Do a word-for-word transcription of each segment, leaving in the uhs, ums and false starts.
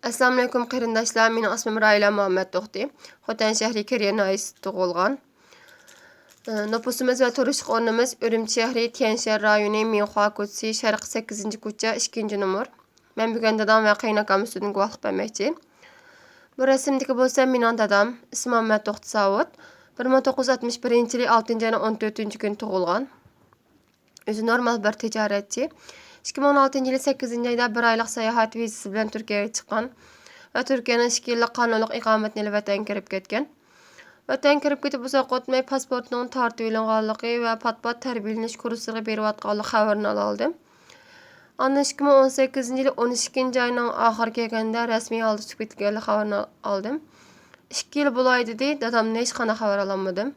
ئەسسالامۇئەلەيكۇم قېرىنداشلار، مېنىڭ ئىسمىم راھىلە مۇھەممەت توختى. خوتەن شەھىرى كېرىيە ناھىيەسىدە تۇغۇلغان. ئى، نوپۇسىمىز ۋە تۇرۇشلۇق ئورنىمىز ئۈرۈمچى شەھىرى، تيەنشەن رايونى، مىنخۇا كوچىسى، شەرقىي سەككىزىنچى كوچا، ئىككىنچى نومۇر. مەن بۈگۈن دادام ۋە قېيىنئاكام ئۈستىدىن گۇۋاھلىق بەرمەكچى. بۇ رەسىمدىكى بولسا مېنىڭ دادام، ئىسمى مۇھەممەت توختى ساۋۇت. بىر مىڭ توققۇز يۈز ئاتمىش بىرىنچى يىلى ئالتىنچى ئاينىڭ ئون تۆتىنچى كۈنى تۇغۇلغان. ئۆزى نورمال بىر تىجارەتچى. ئىككى مىڭ ئون ئالتىنچى يىلى سەككىزىنچى ئايدا بىر ئايلىق ساياھەت ۋىزىسى بىلەن تۈركىيەگە چىققان ۋە تۈركىيەنىڭ ئىككى يىللىق قانۇنلۇق ئىقامىتىنى ئېلىپ ۋەتەنگە كىرىپ كەتكەن. ۋەتەنگە كىرىپ كېتىپ ئۇزاق ئۆتمەي پاسپورتىنىڭ تارتىۋېلىنغانلىقى ۋە پات-پات تەربىيەلىنىش كۇرسلىرىغا بېرىۋاتقانلىق خەۋىرىنى ئالالىدىم. ئاندىن ئىككى مىڭ ئون سەككىزىنچى يىلى ئون ئىككىنچى ئاينىڭ ئاخىرى كەلگەندە رەسمىي ھالدا چىقىپ كېتىلگەنلىك خەۋىرىنى ئالدىم. ئىككى يىل بولاي دېدى، دادامدىن ھېچقانداق خەۋەر ئالالمىدىم.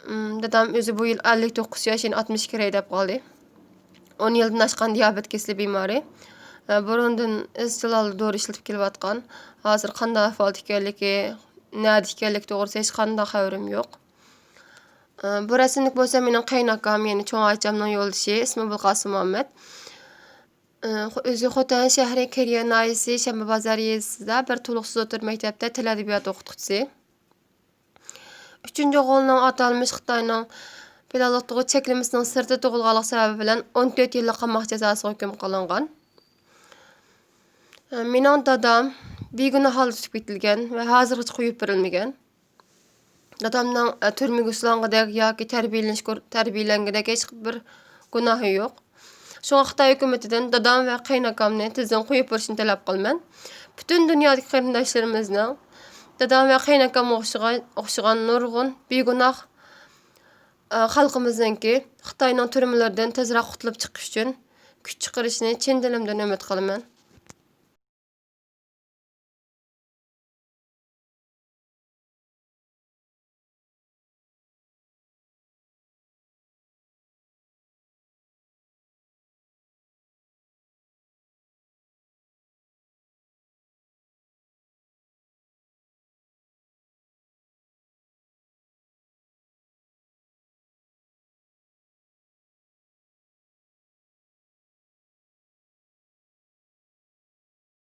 ئىم، دادام ئۆزى بۇ يىل ئەللىك توققۇز ياش، يەنى ئاتمىش كىرەي دەپ قالدى. ئون يىلدىن ئاشقان دىيابېت كېسىلى بىمارى. ئە، بۇرۇندىن ئىزچىل ھالدا دورا ئىشلىتىپ كېلىۋاتقان. ھازىر قانداق ئەھۋالدا ئىكەنلىكى، نەدە ئىكەنلىكى توغرىسىدا ھېچقانداق خەۋىرىم يوق. ئە، بۇ رەسىملىك بولسا مېنىڭ قېيىنئاكام، يەنى چوڭ ئاچامنىڭ يولدىشى، ئىسمى ئابۇلقاسىم مۇھەممەت. ئە، خو-، ئۆزى خوتەن شەھىرى كېرىيە ناھىيەسى شەنبە بازار يېزىسىدا بىر تولۇقسىز ئوتتۇرا مەكتەپتە تىل ئەدەبىيات ئوقۇتقۇچىسى. ئۈچىنچى ئوغلىنىڭ ئاتالمىش خىتاينىڭ پىلانلىق تۇغۇت چەكلىمىسىنىڭ سىرتىدا تۇغۇلغانلىقى سەۋەبى بىلەن ئون تۆت يىللىق قاماق جازاسىغا ھۆكۈم قىلىنغان. مېنىڭ دادام بىگۇناھ ھالدا تۇتۇپ كېتىلگەن ۋە ھازىرغىچە قويۇپ بېرىلمىگەن. دادامنىڭ، ئە، تۈرمىگە سولانغۇدەك ياكى تەربىيەلىنىش كور-، تەربىيەلەنگۈدەك ھېچبىر گۇناھى يوق. شۇڭا خىتاي ھۆكۈمىتىدىن دادام ۋە قېيىنئاكامنى تېزدىن قويۇپ بېرىشنى تەلەپ قىلىمەن. پۈتۈن دۇنيادىكى قېرىنداشلىرىمىزنىڭ دادام ۋە قېيىنئاكامغا ئوخشىغان، ئوخشىغان نۇرغۇن بىگۇناھ، ئە، خەلقىمىزنىڭكى خىتاينىڭ تۈرمىلىرىدىن تېزرەك قۇتۇلۇپ چىقىش ئۈچۈن كۈچ چىقىرىشىنى چىن دىلىمدىن ئۈمىد قىلىمەن.